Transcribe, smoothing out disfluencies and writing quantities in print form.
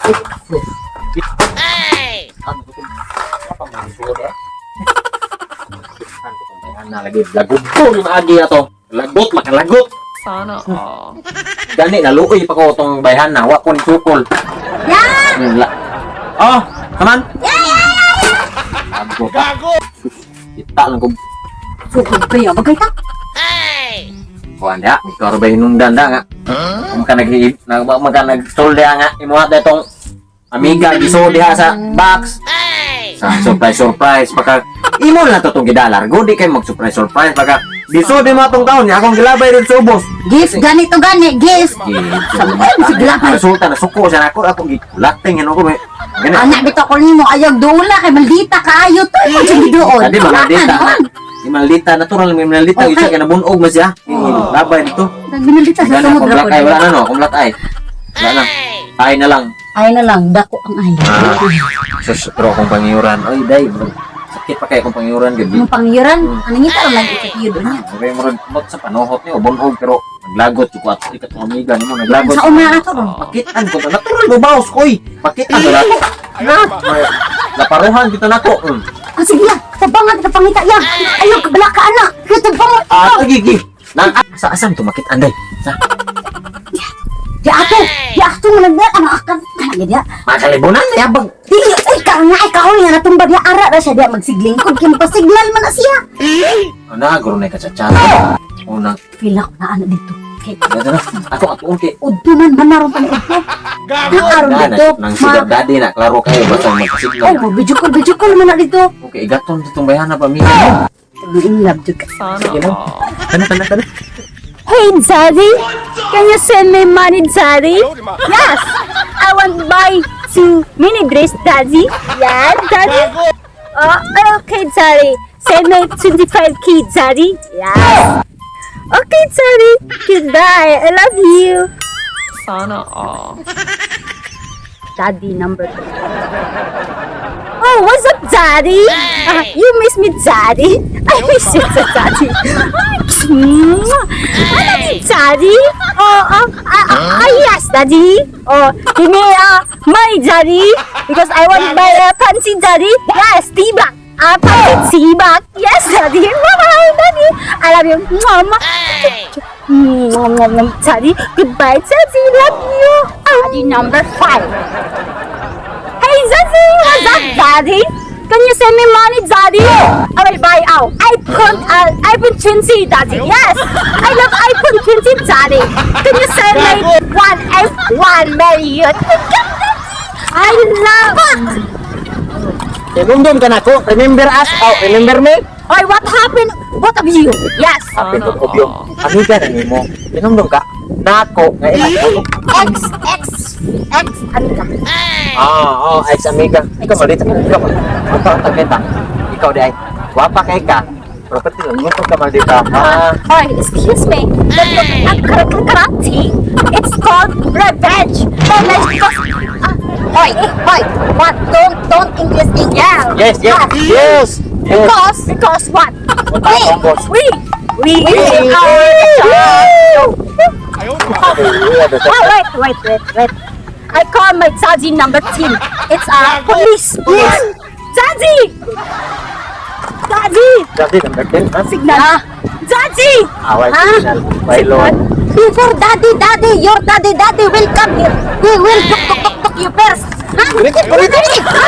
Ano ko itong apa man suod eh? Ano ko itong bayhana lagi. Lagot ko yung agi na to. Lagot, makalagot. Sana all. Gani, naluoy pa ko itong bayhana. Wa ko ni sukol. Ya! Oh, kaman? Gago. Gago! Kita lang ko. Sukod kayo, bagay ka. Kuan ya, ikaw ba hinungdan da nga? Kung ka nag maka nag-stall diha nga imuha da itong amiga gisod diha sa box. Sa surprise surprise baka imo na to tong gidalar. Go di kay mag surprise surprise baka gisod mo atong taon niya akong gilabay din sa ubos. Gift, ganito gani, gift. Sabi ko, sige lang. Resulta na suko siya nako ako gikulating ano ko may. Gani. Anak, bitaw ko nimo ayaw dula kay maldita kaayo to. Imo jud giduol. Adi maldita. Di maldita natural may maldita Okay. okay. Kay nabunog man siya. Labay dito. Nagminaldita sa Gani sumod akong ra black ko. eye wala na no, akong black eye. Wala na. Ay na lang. Ay na lang, dako ang ay. Ah, sus, pero akong pangiuran. Ay, day, murag, sakit pa kay akong pangiuran gud. Ang pangyuran, anong ngita lang ikatiyo doon niya. Okay, murag mot sa panuhot niyo, bunog pero naglagot ko at ikat ko amiga nimo naglagot. Sa una ato ron. Pakitan ko to natural mo baos koy. Pakitan ko na. Na, laparuhan dito nako. Ah, sige lang, tabangan ka pangita ya. Ayaw kabala ka anak. Katabangan. Ah, gigi. Nang sa asam to makitan day. Sa Di ato, di ato mo nagda ang akan. Kana dia. makalibunan na yabag. Dili, uy ka nga ay kaon nga natumba dia ara ra siya dia magsiglingkod kay mapasignal man na siya. Ana guro na katsatsa. Una, Feel ako na ano dito. Kay dito na. Ako ato kay udto man manaron pa ni udto. Nakaron na dito. nang sugar daddy na klaro kayo basta magsignal. Oh, video call, video call man na dito. Okay, igaton ditong bayhana pa amiga. In love jud ka. Sana Sige na. all. Kana kana kana. Hey, Daddy, can you send me money, Daddy? Yes, I want buy two mini dress, Daddy. Yeah, Daddy. Oh, okay, Daddy. Send me 25K, Daddy. Yes. Okay, Daddy. Goodbye. I love you. Sana all. Daddy number two. Oh, what's up, Daddy? Ah, you miss me, Daddy? I miss you, too, Daddy. I love you, Daddy. Oh, yes, Daddy. Oh, give me money, Daddy, because I want buy a fancy, Daddy. Yes, tea bag. Fancy tea bag. Yes, Daddy. Bye, Daddy. I love you. Mwah, mwah, mwah, mwah. Daddy, goodbye, Daddy. Love you. Daddy number five. Hey, Zazie! What's up, Daddy? Can you send me money, Daddy? I will buy out iPhone 20, Daddy. Yes, I love iPhone 20, Daddy. Can you send me one F 1 million? I love. Tinumdum ka na ko. Remember us? Oh, remember me? Oy, what happened? Both of you. Yes. Apin Sana ko obyo. all. Amiga na nimo. Tinumdum ka? Nako. Nga ila. X X X amiga. Ah, oh, ex amiga. Ikaw maldita ka. Ikaw maldita. Ikaw Ikaw di ay. Wapa kay ka. Pero pati lang mo ka maldita. Ah, Oy, excuse me. Don't look at karate. It's called revenge. Revenge because Hoy, hoy, what? Don't English English. Yeah. Yes. Yes. Because what? We, We are Oh, wait, wait, wait, wait. I call my daddy number 10. It's a police. Police. Daddy! Daddy! Daddy number 10, ha? Signal. Daddy! Away Ha? signal. Way. Before daddy, daddy, your daddy, daddy will come here. We will tuk tuk tuk tuk you first. Ha? Ulitin, ulitin. Ha?